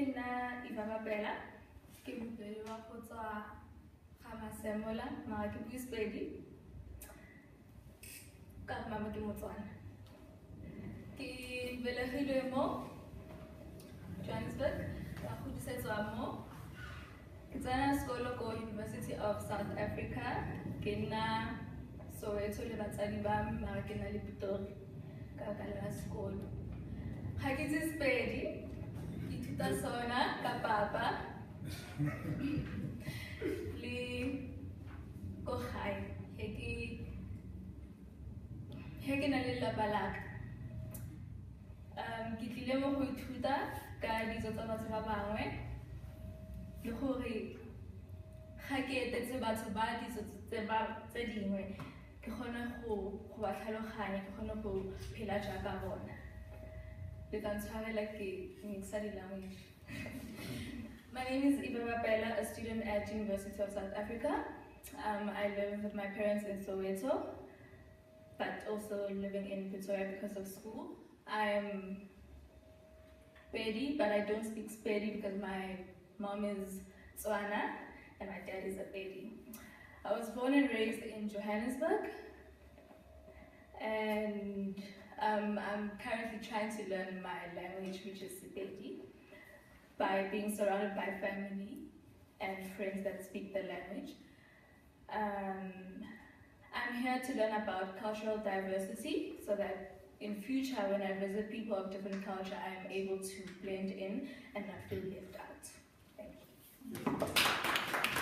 Ke nna Eva Mapela, ke mopedi wa go tswa ga Masemola, mara ke bue Sepedi ka gore mama ke Motswana. Ke belegilwe mo Johannesburg, ka godisetswa mo. Ke tsena sekolo ko University of South Africa. Ke nna Soweto le batsadi ba me, mara ke nna le Pitori ka baka la sekolo. Ga ke itse Sepedi, ke ithuta sona ka papa le ko gae he ke na le lelapa la ka. Ke tlile mo go ithuta ka ditso tsa batho ba bangwe le gore ga ke etetse batho ba ditso tse dingwe ke kgone go ba tlhaloganya, ke kgone go phela jaaka bona. Le tla ntshwarela ke mixa di-language. My name is Eva Mapela, a student at University of South Africa. I live with my parents in Soweto, but also living in Pretoria because of school. I'm Pedi, but I don't speak Sepedi because my mom is Tswana and my dad is a Pedi. I was born and raised in Johannesburg, and I'm currently trying to learn my language, which is Sepedi, by being surrounded by family and friends that speak the language. I'm here to learn about cultural diversity so that in future, when I visit people of different culture, I am able to blend in and not feel left out. Thank you.